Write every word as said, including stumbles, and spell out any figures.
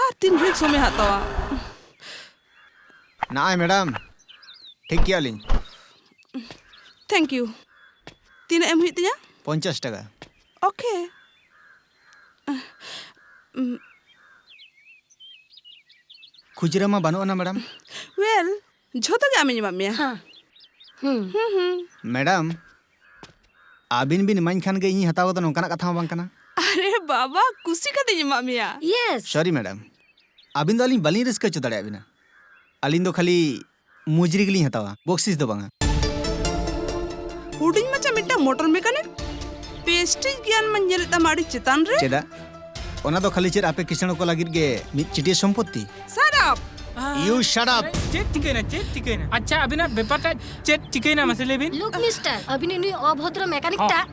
ᱟᱨ ᱛᱤᱱ ᱜᱷᱟᱹᱲᱤᱡ ᱥᱚᱢᱚᱭ ᱦᱟᱛᱟᱣᱟ? ᱱᱚᱜᱼᱚᱭ ᱢᱮᱰᱟᱢ, ᱴᱷᱤᱠ ᱜᱮᱭᱟ ᱞᱤᱧ᱾ Thank you. ᱛᱤᱱᱟᱹᱜ ᱮᱢ ᱦᱩᱭᱩᱜ ᱛᱤᱧᱟ? ᱯᱚᱧᱪᱟᱥ ᱴᱟᱠᱟ᱾ Okay. ᱠᱷᱩᱪᱨᱟᱹ ᱢᱟ ᱵᱟᱹᱱᱩᱜ ᱟᱱᱟ ᱢᱮᱰᱟᱢ᱾ Well, ᱡᱷᱚᱛᱚ ᱜᱮ ᱟᱢᱤᱧ ᱮᱢᱟᱜ ᱢᱮᱭᱟ᱾ ᱦᱮᱸ᱾ ᱦᱩᱸ᱾ ᱦᱩᱸ, ᱦᱩᱸ᱾ ᱢᱮᱰᱟᱢ, ᱟᱹᱵᱤᱱ ᱵᱤᱱ ᱤᱢᱟᱹᱧ ᱠᱷᱟᱱ ᱜᱮ ᱤᱧ ᱦᱟᱛᱟᱣ ᱠᱟᱫᱟ, ᱱᱚᱝᱠᱟᱱᱟᱜ ᱠᱟᱛᱷᱟ ᱢᱟ ᱵᱟᱝ ᱠᱟᱱᱟ᱾ ᱟᱨᱮ ᱵᱟᱵᱟ, ᱠᱩᱥᱤ ᱠᱟᱛᱮᱧ ᱮᱢᱟᱜ ᱢᱮᱭᱟ᱾ Yes. Sorry ᱢᱮᱰᱟᱢ, ᱟᱹᱵᱤᱱ ᱫᱚ ᱟᱹᱞᱤᱧ ᱵᱟᱹᱞᱤᱧ ᱨᱟᱹᱥᱠᱟᱹ ᱦᱚᱪᱚ ᱫᱟᱲᱮᱭᱟᱜ ᱵᱤᱱᱟ᱾ ᱟᱹᱞᱤᱧ ᱫᱚ ᱠᱷᱟᱹᱞᱤ ᱢᱩᱡᱽᱨᱤ ᱜᱮᱞᱤᱧ ᱦᱟᱛᱟᱣᱟ, ᱵᱚᱠᱥᱤᱥ ᱫᱚ ᱵᱟᱝᱟ᱾ ᱦᱩᱰᱤᱧ ᱢᱟᱪᱷᱟ ᱢᱤᱫᱴᱟᱝ ᱢᱚᱴᱚᱨ ᱢᱮᱠᱟᱱᱤᱠ, ᱯᱮᱥᱴᱤᱡᱽ ᱜᱮᱭᱟᱱ ᱢᱟᱧ ᱧᱮᱞᱮᱫ ᱛᱟᱢᱟ ᱟᱹᱰᱤ ᱪᱮᱛᱟᱱ ᱨᱮ᱾ ᱪᱮᱫᱟᱜ? ᱚᱱᱟ ᱫᱚ ᱠᱷᱟᱹᱞᱤ ᱪᱮᱫ ᱟᱯᱮ ᱠᱤᱥᱟᱹᱬ ᱠᱚ ᱞᱟᱹᱜᱤᱫ ᱜᱮ ᱢᱤᱫ ᱪᱤᱴᱤᱭᱟᱹ ᱥᱚᱢᱯᱚᱛᱛᱤ? Shut up! You shut up! ᱪᱮᱫ ᱪᱤᱠᱟᱹᱭᱮᱱᱟ? ᱪᱮᱫ ᱪᱤᱠᱟᱹᱭᱮᱱᱟ? ᱟᱪᱪᱷᱟ, ᱟᱹᱵᱤᱱᱟᱜ ᱵᱮᱯᱟᱨᱴᱟ ᱪᱮᱫ ᱪᱤᱠᱟᱹᱭᱮᱱᱟ ᱢᱟᱥᱮ ᱞᱟᱹᱭ ᱵᱤᱱ? Look, mister, ᱟᱹᱵᱤᱱ ᱩᱱᱤ ᱚᱵᱷᱚᱫᱨᱚ ᱢᱮᱠᱟᱱᱤᱠ ᱦᱚᱸ᱾ ᱴᱟᱜ